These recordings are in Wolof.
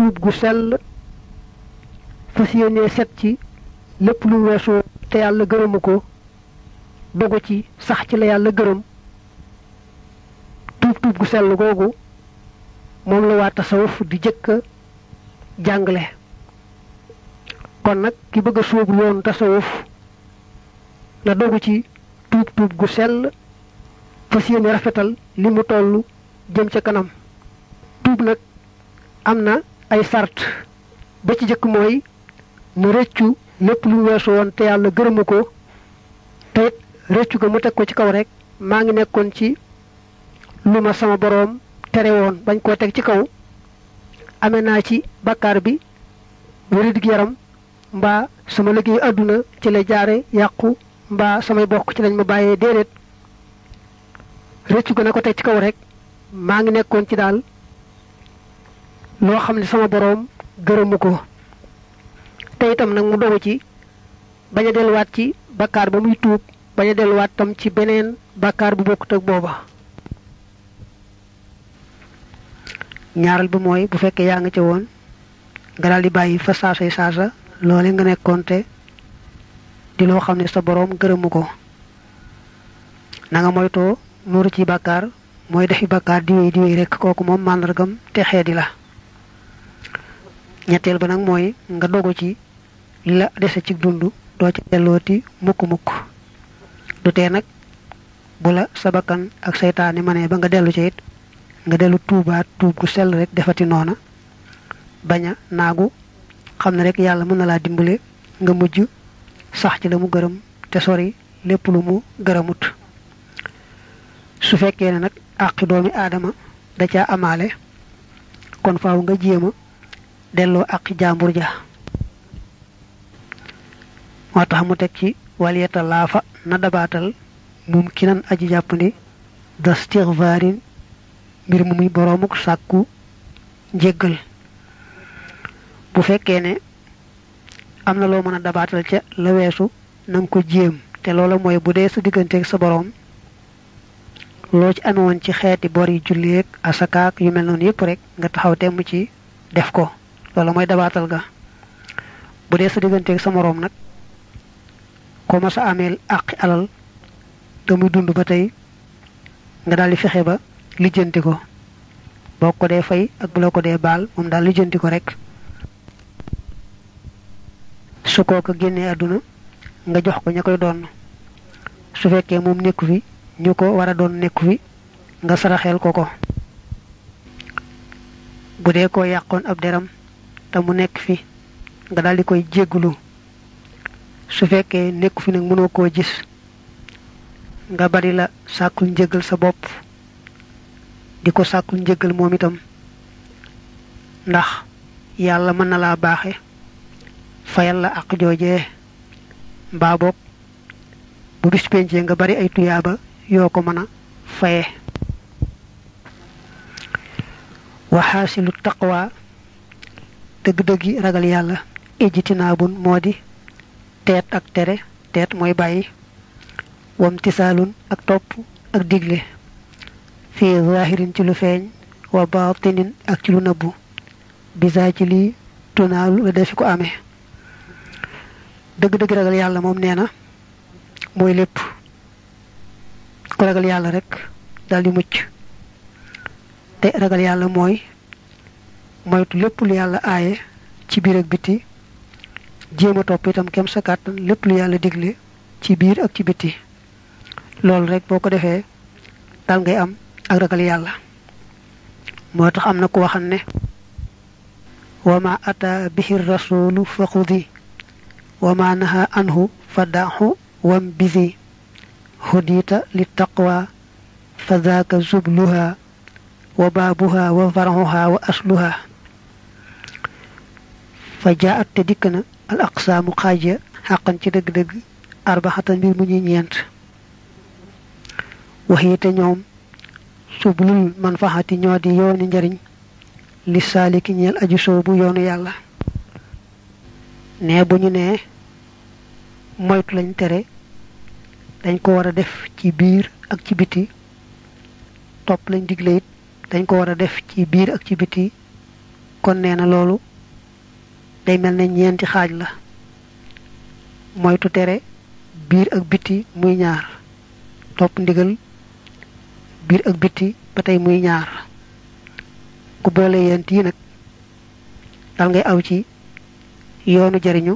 tuub gu sell fas yéene set ci lépp lu weesu te yàlla gërëmu ko dogu ci sax ci la yàlla gërëm tuub gu sell googu moom la waa tasawuf di jëkk jàngale kon nag ki bëgg a sóobu yoonu tasawuf na dogu ci tuub gu sell fas yéene rafetal li mu tollu jëm ca kanam tuub nag am na ay sart ba ci jëkk mooy mu rëccu lépp lu weesu woon te yàlla gërëmu ko te rëccu ga mu teg ko ci kaw rek maa ngi nekkoon ci lu ma sama boroom tere woon bañ koo teg ci kaw amee naa ci bakkaar bi wér-dig yaram mbaa sama liggéey àdduna ci la jaare yàqu mbaa samay bokk ci lañ ma bàyyee déedéet rëccu ga na ko teg ci kaw rek maa ngi nekkoon ci daal loo xam ne sama boroom gërëmu ko te itam nag mu dogu ci bañ a delluwaat ci bakkaar ba muy tuub bañ a delluwaat tam ci beneen bakkaar bu bokkut ak booba ñaaral ba mooy bu fekkee yaa nga ca woon nga daal di bàyyi fa saasay saasa loole nga nekkoon te di loo xam ne sa boroom gërëmu ko na nga moytoo nuuru ci bakkaar mooy defi bakkaar di wéy rekk kooku moom màndargam te xeedi la ñetteel ba nag mooy nga dogu ci la dese ci dund doo ci dellooti mukk du tee nag bu la sa bakkan ak seytaane manee ba nga dellu ci it nga dellu tuubaat tuub gu sell rek defati noona bañ a naagu xam ne rek yàlla mën na laa dimbale nga mujj sax ci la mu gërëm te sori lépp lu mu gërëmut su fekkee ne nag àqi doomi aadama da caa amaale kon faaw nga jéema delloo àqi jaambur ja moo tax mu teg ci waliyata laafa na dabaatal mum ki nan aji jàppandi da stigfaarin mbir mu muy boroomuk sàkku njéggal bu fekkee ne am na loo mën a dabaatal ca la weesu nanga ko jéem te loola mooy bu dee sa digganteeg sa boroom loo ci amewoon ci xeeti bor yi julleeg asakaak yu mel noonu yépp rek nga taxaw temm ci def ko loola mooy dabaatal ga bu dee sa digganteeg sa moroom nag ko ma sa ameel àqi alal te muy dund ba tey nga daal di fexe ba lijjanti ko boo ko dee fay ak bu la ko dee baal moom daal lijjanti ko rek su kooka génnee àdduna nga jox ko ña koy doon su fekkee moom nekku fi ñu ko war a doon nekku fi nga saraxeel ko bu dee ko yàqoon ab deram te mu nekk fi nga daal di koy jéggulu su fekkee nekku fi nag mënoo koo gis nga bari la sàkkul njëgal sa bopp di ko sàkkul njëgal moom itam ndax yàlla mën na laa baaxe fayal la ak joojee mbaa boog bu bis pencee nga bari ay tuyaaba yoo ko mën a faye waxaasilu taqwa dëgg-dëggi ragal yàlla ijtinaabun moo di teet ak tere teet mooy bàyyi wamtisaalun ak topp ak digle fii zahirin ci lu feeñ wa baatinin ak ci lu nëbbu bisaa ci lii tunaalu la defi ko amee dëgg-dëgg ragal yàlla moom nee na mooy lépp ku ragal yàlla rek daldi mucc te ragal yàlla mooy moytu lépp lu yàlla aaye ci biir ak biti jéem a topp itam kem sa kàttan lépp lu yàlla digle ci biir ak ci biti loolu rek boo ko defee dal ngay am ak ragal yàlla moo tax am na ku waxan ne wa ma ata bihi rasulu fa xudi wa ma naha anhu fa daaxu wam bisi hudita li taqwa fa zaaka zubluha wa baabuha wa farxuha wa asluha fa jaat te dikk na al aqsaamu xaaja xàqan ci dëgg-dëgg arbaxatan mbir mu ñuy ñeent waxiyete ñoom sublul manfaxati ñoo di yooni njariñ li saaliki ñeel aju soobu yoonu yàlla ne bu ñu nee moytu lañ tere dañ ko war a def ci biir ak ci biti topp lañ digle it dañ ko war a def ci biir ak ci biti kon neena loolu day melne ñeenti xaaj la moytu tere biir ak biti muy ñaar top ndigal biir ak biti batay muy ñaar ku boole yenti nak dal ngay aw ci yoonu jariñu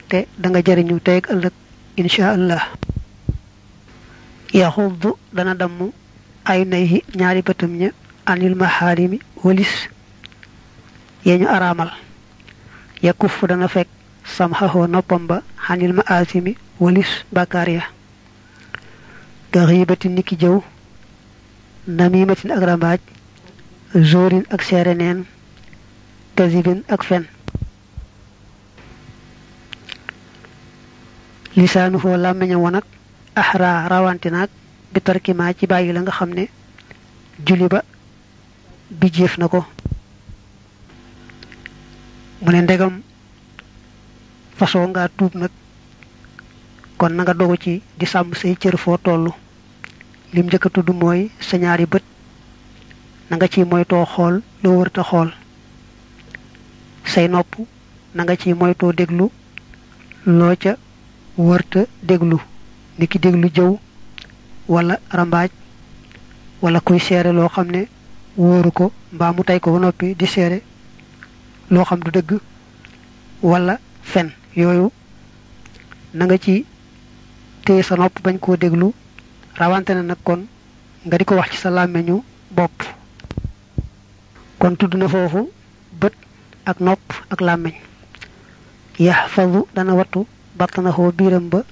te da nga jariñu tay ak ëlëk insha Allah yaxuddu dana damm ay nayhi ñaari bëtam ña anil maharimi walis yeñu aramal yakuf dana fek samhahu noppam ba hanil maasimi walis bakaria garibati niki jëw namimatin ak rambaaj zorin ak sereneen kazibin ak fen lisanuhu lamiña wonak ahra rawantinak bi tarkima ci bayyi la nga xamne julli ba bi jëf nako mune ndegam façon nga tuub nak kon nga dogu ci di sam say cër fo tollu lim jëk tuddu moy sa ñaari bëtt nga ci moyto xol lo wërta xol say nopp nga ci moyto déglu lo ca wërta déglu niki déglu jëw wala rambaaj wala kuy séré lo xamné woru ko mba mu tay ko nopi di séré lo xam du dëgg wala fen yoyu na nga ci téye sa nopp bañ koo déglu rawante na nag kon nga di ko wax ci sa làmmeñu bopp kon tudd na foofu bët ak nopp ak làmmeñ yahfazu dana wattu batnahu biiram ba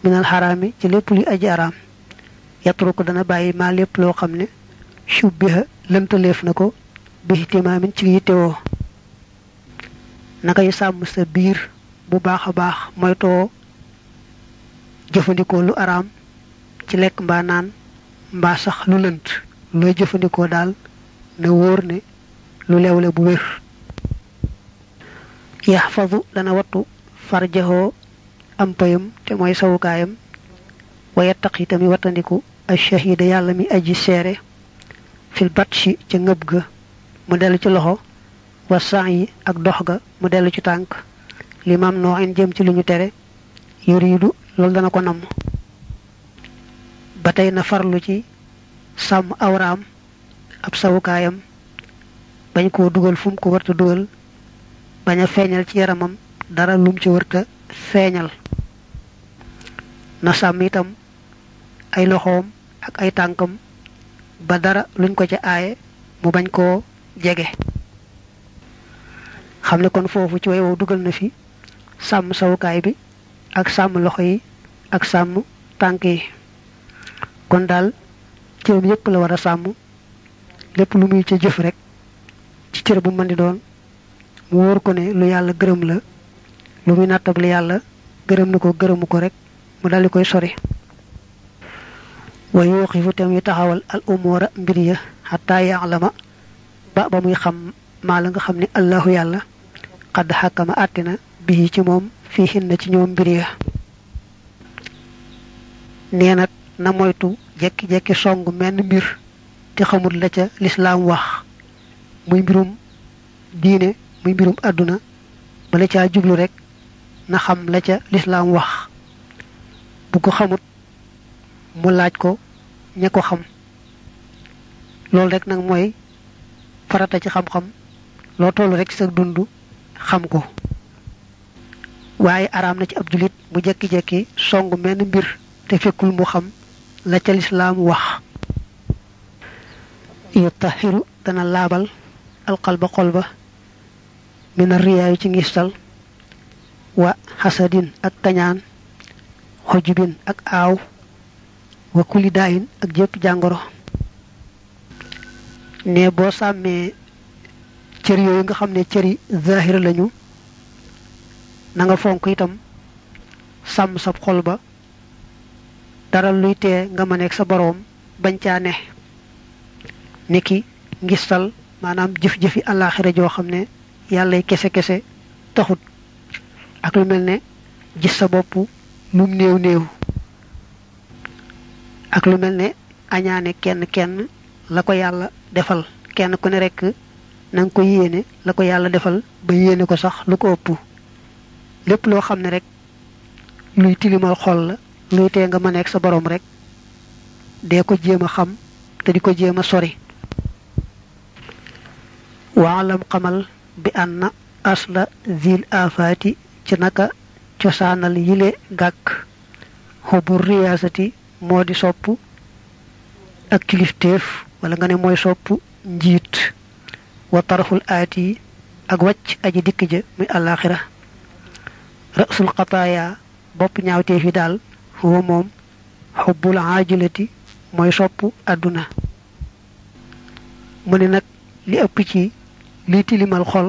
minal harami ci lépp luy aji araam yatruku dana bàyyi maa lépp loo xam ne shubbiha lëntaleef na ko bi ihtimaamin ci yittewoo nakay sàmm sa biir bu baax a baax moytoo jëfandikoo lu araam ci lekk mbaa naan mbaa sax lu lënt looy jëfandikoo daal na wóor ne lu lewle bu wér yahfazu dana wattu farjahoo am payam te mooy sawukaayam wa yattaqi tami wattandiku ash-shahida yàlla mi aji seere fil batshi ca ngëb ga mu dellu ci loxo wa sa'i ak dox ga mu dellu ci tànk limam no en jëm ci luñu tere yuridu loolu dana ko nam batay na farlu ci sam awraam ab sawukaayam bañ ko dugal fum ko warta dugal baña feeñal ci yaramam dara lum ci warta feeñal na sam itam ay loxoom ak ay tànkam ba dara luñ ko ci aaye mu bañ ko jege xamne kon fofu ci way wo dugal na fi sam sawukaay bi ak sam loxo yi ak sam tànk yi kon dal cëram yépp la wara sam lépp lu muy ci jëf rek ci cër bu mën di doon mu wóor ko ne lu yàlla gërëm la lu muy nattable yàlla gërëm na ko gërëmu ko rek mu dal di koy sori wa yuqifu tam taxawal al umura mbiriya hatta ya'lama ba muy xam ma la nga xam ne allahu yàlla qad hakama atina bihi ci moom fihin na ci ñoom mbiriya neena na moytu jekki jekki songu menn mbir te xamul la ca l'islam wax muy mbirum diine muy mbirum aduna bala ca jublu rek na xam la ca l'islam wax bu ko xamut mu laaj ko ña ko xam lool rek nak moy farata ci xam-xam lo tollu rek sa dundu xam ko waye aram na ci ab julit mu jekki-jekki songu menn mbir te fekkul mu xam la ca l'islam wax yutahiru dana labal alqalba qalba min ar-riya ci ngistal wa hasadin ak kañaan hujubin ak aaw wa kulli da'in ak jep jangoro ne bo samé cër yoy nga xamné cëri zahira lañu na nga fonk itam sam sab xol ba dara luy té nga mané ak sa borom bañ ca né niki ngistal manam jëf jëfi alakhirah jo xamné yalla kessé kessé taxut ak lu melne gis sa bop lu neew neew ak lu melne añaane kenn kenn la ko yalla defal kenn ku ne rek nang ko yéene la ko yàlla defal ba yéene ko sax lu ko ëpp lépp loo xam ne rek luy tilimal xol la luy tee nga mëneeg sa borom rek dee ko jéem a xam te di ko jéem a sori waalam xamal bi anna asla zil afaati ci naka cosaanal yile gàkk xubur riyaasati moo di sopp ak kilifteef wala nga ne mooy sopp njiit wa tarful aati ak wàcc aji dikk ja muy àllaaxira rasul xataaya bopp ñaawteef yi daal huwa moom xubbul aajilati mooy sopp àdduna mu ne nag li ëpp ci li tilimal xol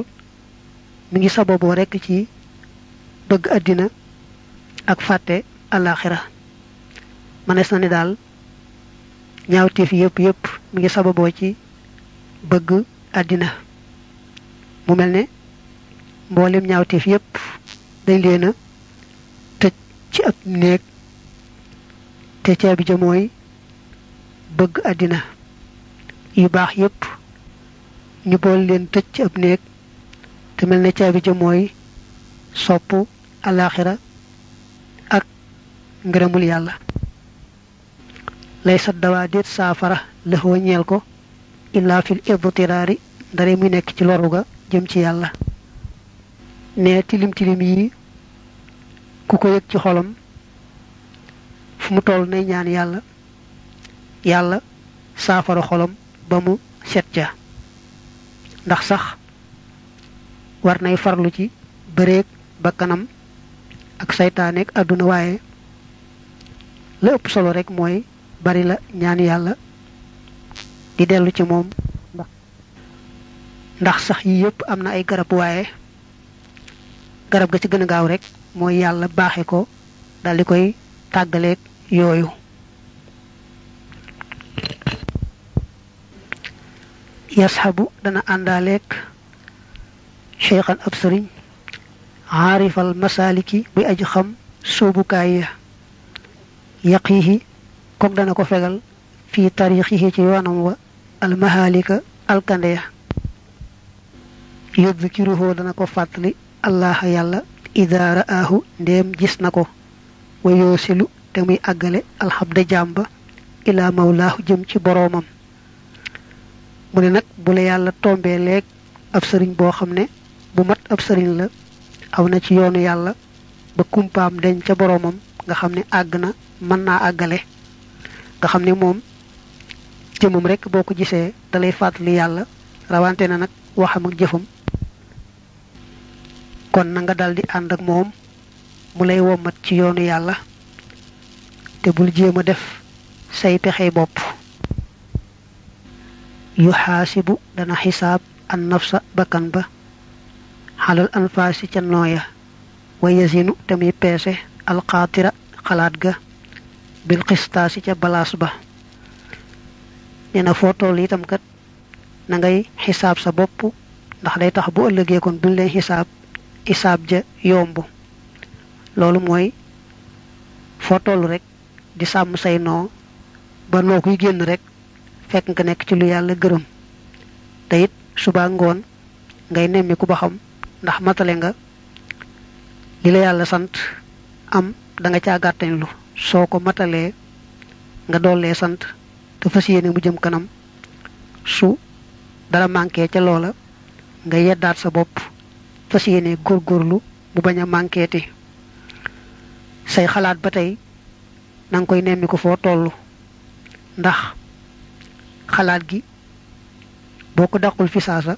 mi ngi sababoo rekk ci bëgg àddina ak fàtte àllaaxira manees na ni daal ñaawteef yépp mi ngi sababoo ci bëgg àddina mu mel ne mboolem ñaawteef yépp dañ leen a tëj ci ab néeg te caabi ja mooy bëgg àddina yu baax yépp ñu bool leen tëj ci ab néeg te mel ne caabi ja mooy sopp àllaaxira ak ngërëmul yàlla lay sa dawaa déet saafara lëxoo ñeel ko illaa fil idtiraari ndare muy nekk ci loru ga jëm ci yàlla ne tilim yi ku ko yëg ci xolam fu mu toll nay ñaan yàlla saafara xolam ba mu set ca ndax sax war nay farlu ci bëreeg bakkanam ak saytaaneeg àdduna waaye la ëpp solo rek mooy bari la ñaan yàlla di dellu ci moom ndax sax yi yépp am na ay garab waaye garab ga ci gën a gaaw rek mooy yàlla baaxe ko daldi koy tàggaleeg yooyu yashabu dana àndaaleeg cheikhan ab sëriñ aarifal masaliki buy aji xam soobukaay ya yaqiihi kook dana ko fegal fii tariixihi ci yoonam wa almahalika alkande ya yudkiruhu dana ko fàttali allah yàlla ida ra'aahu ndéem gis na ko wa yoosilu te muy àggale alxabda jàmba ila mawlaahu jëm ci boroomam mu ne nag bu la yàlla tombee leeg ab sëriñ boo xam ne bu mat ab sëriñ la aw na ci yoonu yàlla ba kumpaam deñ ca boroomam nga xam ne àgg na mën naa àggale nga xam ne moom jëmam rek boo ko gisee dalay fàttali yàlla rawante na nag waxam ak jëfam kon na nga daldi ànd ak moom mu lay wommat ci yoonu yàlla te bul jéem a def say pexey bopp yu xaasibu dana xisaab an nafsa bakkan ba xalal anfaasi ca nooya wa yasinu te muy peese alxaatira xalaat ga bil xistaasi ca balaas ba nee na foo toll itam kat na ngay xisaab sa bopp ndax day tax bu ëllëgee kon buñ leen xisaab ja yomb loolu mooy foo toll rek di sàmm say noo ba noo kuy génn rek fekk nga nekk ci lu yàlla gërëm te it suba ngoon ngay nemmiku ba xam ndax matale nga li la yàlla sant am da nga caa gàttañlu soo ko matalee nga dollee sant te fas yéene mu jëm kanam su dara manqué ca loola nga yeddaat sa bopp fas yéene góorgóorlu mu bañ a manquéti say xalaat ba tey na nga koy nemmi ko foo toll ndax xalaat gi boo ko dàqul fi saasa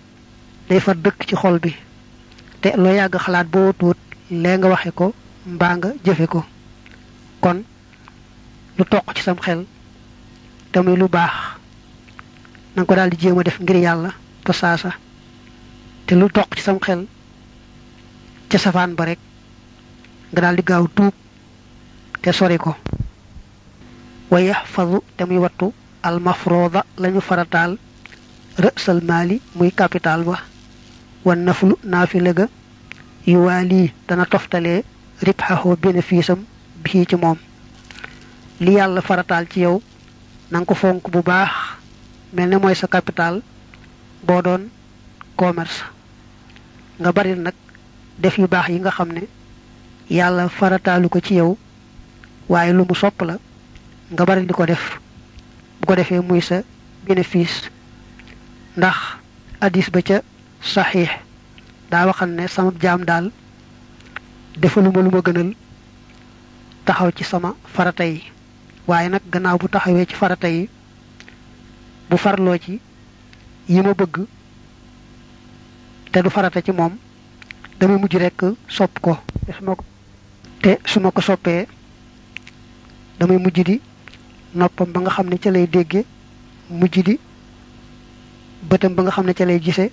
day far dëkk ci xol bi te loo yàgg xalaat boo tuut lee nga waxe ko mbaa nga jëfe ko kon lu toq ci sam xel te muy lu baax na nga ko daal di jéem a def ngir yàlla fa saasa te lu toq ci sam xel ca safaan ba rek nga daal di gaaw tuub te sori ko wa yaxfadu te muy wattu al mafroda lañu farataal rësal maali muy capital ba wan naflu naafila ga yu waa lii dana toftalee ribxaxoo bénéfice am bii ci moom li yàlla farataal ci yow na nga ko fonk bu baax mel ne mooy sa capital boo doon commerce nga bari nag def yu baax yi nga xam ne yàlla farataalu ko ci yow waaye lu mu sopp la nga bari di ko def bu ko defee muy sa bénéfice ndax hadis ba ca saxiix daa waxal ne sama jaam daal defaluma lu ma gënal taxaw ci sama farata yi waaye nag gannaaw bu taxawee ci farata yi bu farloo ci yi ma bëgg te du farata ci moom damay mujj rekk sopp ko te su ma ko soppee damay mujj di noppam ba nga xam ne ca lay dégge mujj di bëtam ba nga xam ne ca lay gise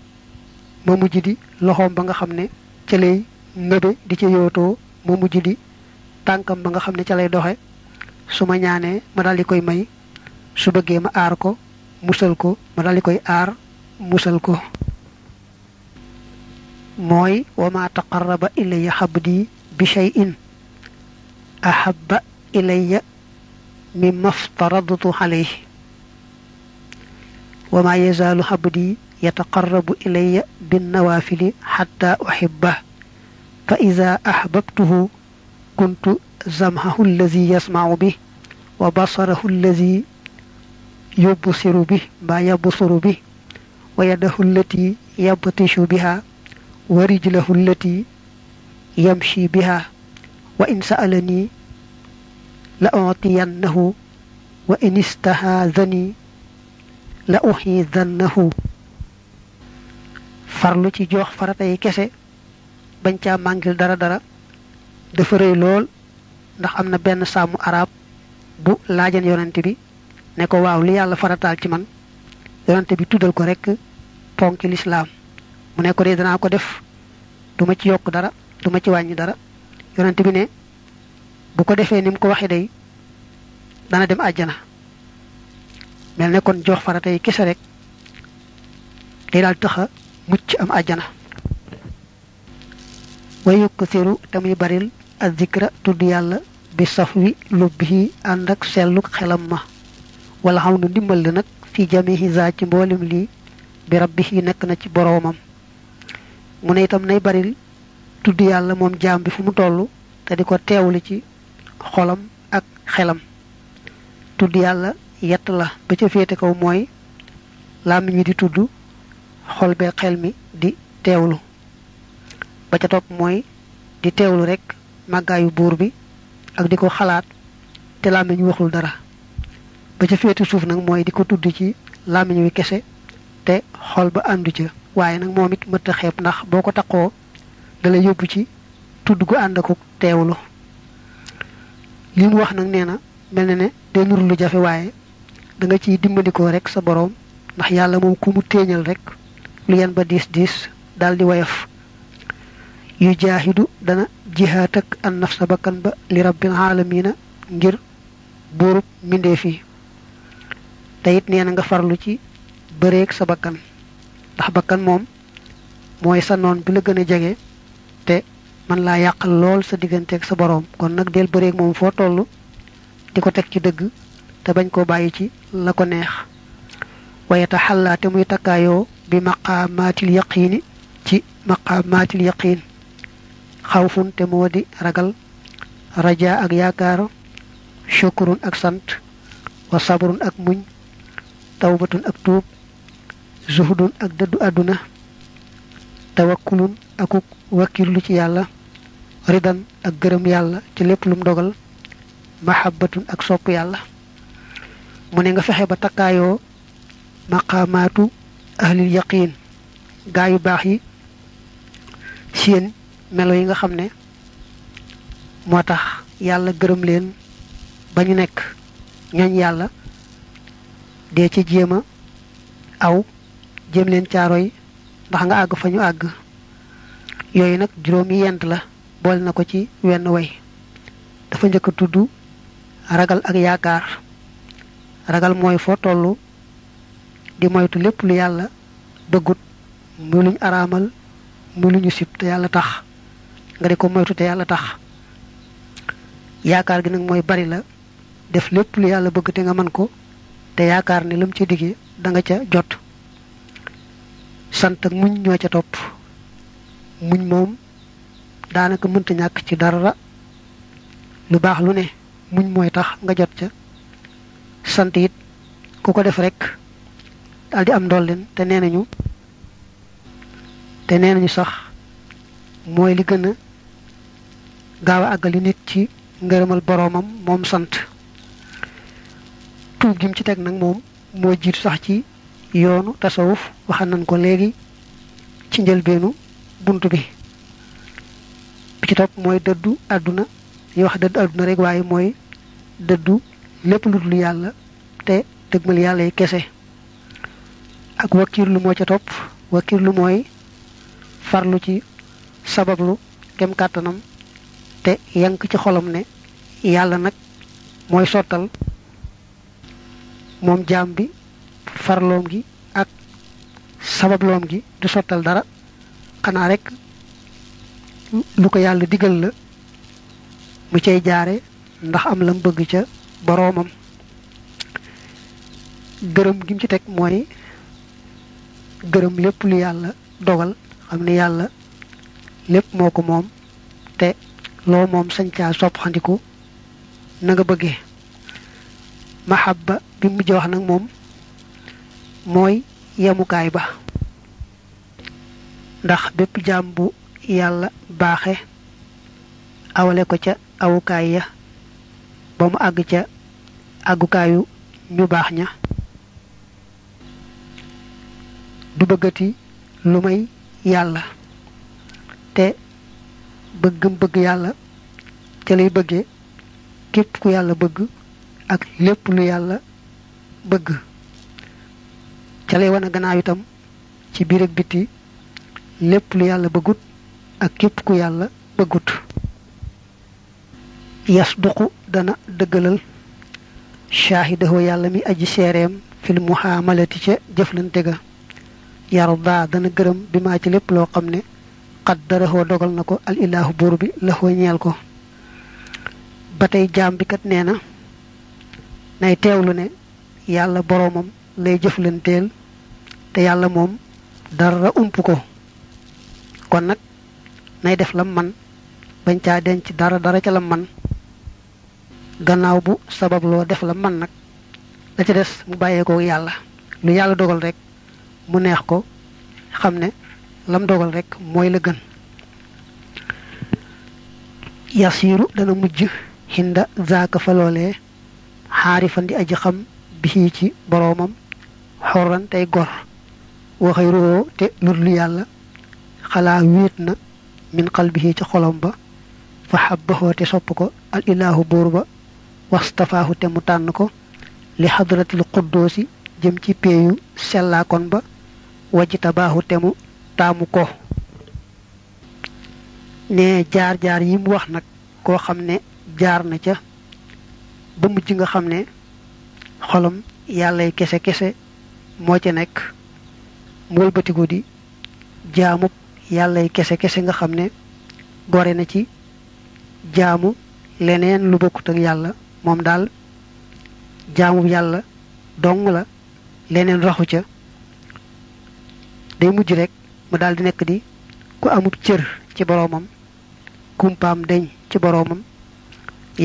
ma mujj di loxoom ba nga xam ne ca lay ngëbe di ca yootoo ma mujj di tànkam ba nga xam ne ca lay doxe su ma ñaanee ma daldi koy may su bëggee ma aar ko musal ko ma daldi koy aar musal ko mooy wa ma taqarraba ilayya xabdi bi shay'in ahabba ilayya mimma aftaradtu alayhi wa ma yazaalu xabdi yataqarrabu ilayya bin nawaafili xatta uxibbah fa ida ahbabtuhu kuntu zamhahu allazi yasmacu bih wa basarahu allazi yubsiru bih mbaa yabsuru bih wa yadahu allati yabtishu biha wa rijlahu allati yamshi biha wa in sa'alani la utiyannahu wa in istahadhani la uxidannahu farlu ci jox farata yi kese bañ caa màngil dara dafa rëy lool ndax am na benn sàmmu arab bu laajan yonent bi ne ko waaw li yàlla farataal ci man yonent bi tuddal ko rek ponki lislaam mu ne ko de danaa ko def duma ci yokk dara duma ci wàññi dara yonent bi ne bu ko defee ni mu ko waxee day dana dem àjjana mel ne kon jox farata yi kese rek day daal taxa mucc am àjjana wa yukthiru tamuy baril azzikra tudd yàlla bi safwi lubbihi ànd ak selluk xelam ma wala xaw nu ndimbal li nag fi jamihi za ci mboolem lii bi rabbihi nekk na ci boroomam mu ne itam nay baril tudd yàlla moom jaam bi fu mu toll te di ko teewlu ci xolam ak xelam tudd yàlla yett la ba ca féete kaw mooy làmmiñ wi di tudd xol bee xel mi di teewlu ba ca topp mooy di teewlu rek màggaayu buur bi ak di ko xalaat te làmmiñ waxul dara ba ca féete suuf nag mooy di ko tudd ci làmmiñ wi kese te xol ba àndu ca waaye nag moom it mëtta xeeb ndax boo ko taqoo dala yóbbu ci tudd gu ànd ak teewlu li mu wax nag nee na mel na ne day nuru lu jafe waaye da nga ciy dimbandikoo rek sa boroom ndax yàlla moom ku mu téeñal rek lu yan ba diis diis daldi woyof yu jaahidu dana jihaat ak an nafsa bakkan ba li rabbil aalamiina ngir buurub mbindeef yi te it nee na nga farlu ci bëreeg sa bakkan ndax bakkan moom mooy sa noon bi la gën a jege te man laa yàqal lool sa digganteeg sa boroom kon nag del bëreeg moom foo toll di ko teg ci dëgg te bañ koo bàyyi ci la ko neex wayeta xallaate muy takkaayoo bi maqaamaatil yaqiini ci maqaamaatil yaqiin xawfun te moo di ragal rajaa ak yaakaar shukurun ak sant wa sabrun ak muñ tawbatun ak tuub zuhdun ak dëddu àdduna tawakkulun akuk wakkirlu ci yàlla ridan ak gërëm yàlla ci lépp lum dogal mahabbatun ak sopp yàlla mu ne nga fexe ba takkaayoo maqaamaatu ahlil yaqiin gaa yu baax yi seen melo yi nga xam ne moo tax yàlla gërëm leen ba ñu nekk ñooñ yàlla dee ci jéema aw jëm leen caaroy ndax nga àgg fa ñu àgg yooyu nag juróomi yent la boole na ko ci wenn way dafa njëkk a tudd ragal ak yaakaar ragal mooy foo tollu di moytu lépp lu yàlla bëggut muy luñ araamal muy lu ñu sib te yàlla tax nga di ko moytu te yàlla tax yaakaar gi nag mooy bari la def lépp lu yàlla bëgg te nga mën ko te yaakaar ne lam ci digge da nga ca jot sant ak muñ ñoo ca topp muñ moom daanaka mënta ñàkk ci dara lu baax lu ne muñ mooy tax nga jot ca sant it ku ko def rek daldi am ndolleen te nee nañu sax mooy li gën a gaaw a àggali nit ci ngërëmal boroomam moom sant tuub gi mu ci teg nag moom moo jiitu sax ci yoonu tasawuf waxan nañ ko léegi ci njëlbeenu bunt bi ci topp mooy dëddu àdduna ñu wax dëddu àdduna rek waaye mooy dëddu lépp lu dul yàlla te dëgmal yàlla yi kese ak wakiirlu moo ca topp wakiirlu mooy farlu ci sabablu kem kàttanam te yank ci xolam ne yàlla nag mooy sottal moom jaam bi farloom gi ak sababloom gi du sottal dara xanaa rek lu ko yàlla digal la mu cay jaare ndax am lam bëgg ca boroomam gërëm gi mu ci teg mooy gërëm lépp lu yàlla dogal xam ne yàlla lépp moo ko moom te loo moom sañ caa soppandiku na nga bëggee mahabba bi mujj wax nag moom mooy yemukaay ba ndax bépp jaam bu yàlla baaxe awale ko ca awukaay ya ba mu àgg ca àggukaayu ñu baax ña du bëggati lu may yàlla te bëggam bëgg yàlla ca lay bëggee képp ku yàlla bëgg ak lépp lu yàlla bëgg ca lay wane gannaaw itam ci biir ak biti lépp lu yàlla bëggut ak képp ku yàlla bëggut yasduqu dana dëggalal shaahidahu yàlla mi aji seereem fil muhaamalati ca jëflante ga yarda dana gërëm bi maa ci lépp loo xam ne qaddarahu dogal na ko al ilaahu buur bi laxoo ñeel ko ba tey jaam bi kat nee na nay teewlu ne yàlla boroomam lay jëflanteel te yàlla moom dara ump ko kon nag nay def lam man bañ caa denc dara ca lam man gannaaw bu sabab loo def la man nag la ca des mu bàyyee ko yàlla lu yàlla dogal rek mu neex ko xam ne lam dogal rek mooy la gën yasiiru dana mujj hinda zaaka fa loolee xaarifan di aji xam bi ci boroomam xorran tey gor waxay ruwoo te lu yàlla xalaa wéet na min qalbihi ci xolam ba fa xabbaxoo te sopp ko al ilaahu buur ba wastafaahu te mu tànn ko li xadratil quddoosi jëm ci peeyu sellaakon ba wajtabaahu te mu taamu ko ne jaar yi mu wax nag koo xam ne jaar na ca ba mujj nga xam ne xolam yàllay kese moo ca nekk mu wëlbatiku di jaamub yàllay kese nga xam ne gore na ci jaamu leneen lu bokkut ak yàlla moom daal jaamub yàlla dong la leneen raxu ca day mujj rek mu daal di nekk di ku amub cër ci boroomam kumpaam deñ ci boroomam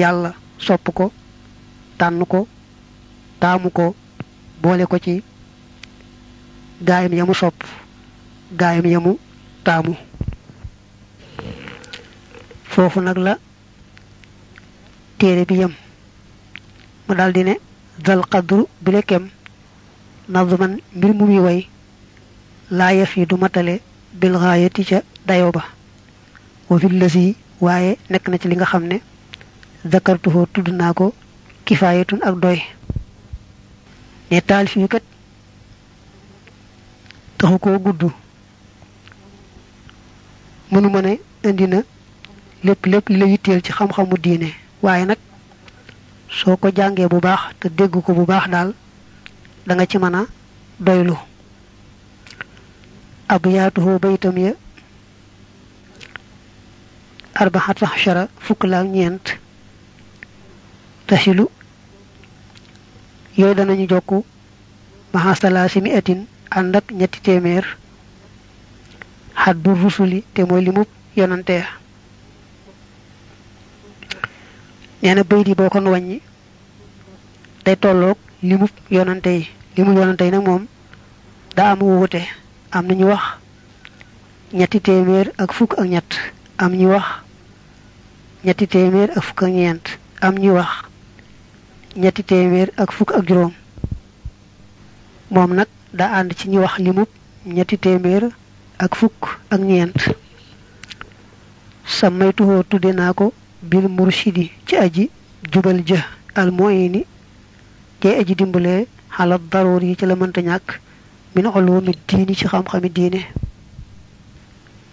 yàlla sopp ko tànn ko taamu ko boole ko ci gaayam yamu sopp gaayam yamu taamu foofu nag la téere bi yem mu daldi ne dal qadru bi le kem nazman mbir mu muy way laa yaf yi du matale bil gaayati ca dayo ba wa fil lasi waaye nekk na ci li nga xam ne zakartuhu tudd naa ko kifaayatun ak doy ne taalif yu kat taxu koo gudd mënuma ne indi na lépp li la yitteel ci xam-xamu diine waaye nag soo ko jàngee bu baax te dégg ko bu baax daal da nga ci mën a doylu abyaatuhu baytam ya arbaxat ashara fukk la ak ñeent tasilu yooyu danañu jokku maxa salaasi mi atin ànd ak ñetti téeméer xaddu rusuli te mooy limub yonante ya nee na bayit yi boo ko wàññi day tolloog limub yonante yi nag moom daa am wuute am na ñu wax ñetti téeméer ak fukk ak ñett am ñu wax ñetti téeméer ak fukk ak ñeent am ñu wax ñetti téeméer ak fukk ak juróom moom nag daa ànd ci ñu wax limub ñetti téeméer ak fukk ak ñeent samaytuhoo tudde naa ko bil murshidi ci aji jubal jë al mu'ini jay aji dimbalee xalaat daroor yi ci la mënta ñàkk min ulumi diini ci xam-xami diine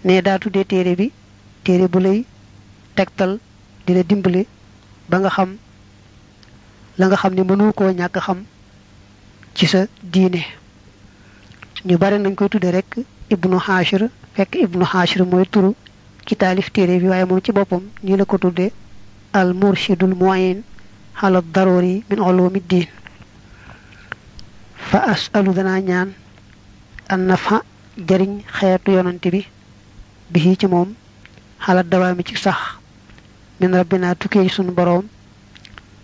ne daa tuddee téere bi téere bu lay tegtal di la dimbale ba nga xam la nga xam ne mënu koo ñàkk xam ci sa diine ñu bari nañ koy tudde rek ibnu Hashir fekk ibnu Hashir mooy turu ki taalif téere bi waaye moom ci boppam ñi la ko tudde al murshidul mu'in ala daruri min ulumi diin fa asalu danaa ñaan an nafa jariñ xeetu yonante bi ci moom xalaat dawaami ci sax min rabbina tukkee sunu boroom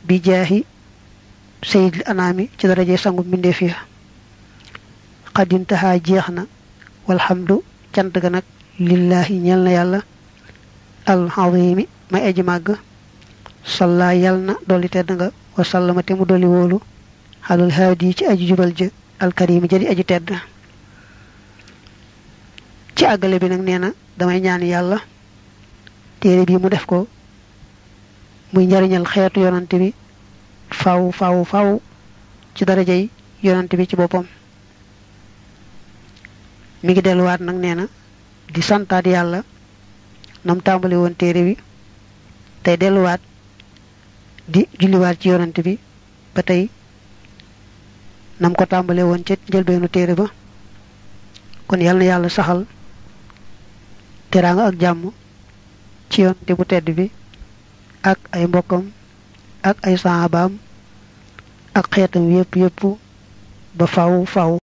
bi jaahi sayyidil anaami ci daraje sangu mbindeef ya xadintahaa jeex na walhamdu cant ga nag lillahi ñeel na yàlla alazimi may aji màgg salla yal na dolli tedd nga wa sallama te mu dolli wóolu xalal haadi ci aji jubal ja alkarimi jadi aji tedd ci àggale bi nag nee na damay ñaan yàlla téere bi mu def ko muy njariñal xeetu yonante bi faw ci darajay yonante bi ci boppam mi ngi delluwaat nag nee na di santaat yàlla nam tàmbali woon téere bi tey delluwaat di julliwaat ci yonante bi ba tey nam ko tàmbale woon ca njëlbeenu téere ba kon yal na yàlla saxal teraanga ak jàmm ci yonante bu tedd bi ak ay mbokkam ak ay sahabaam ak xeetam yépp ba faw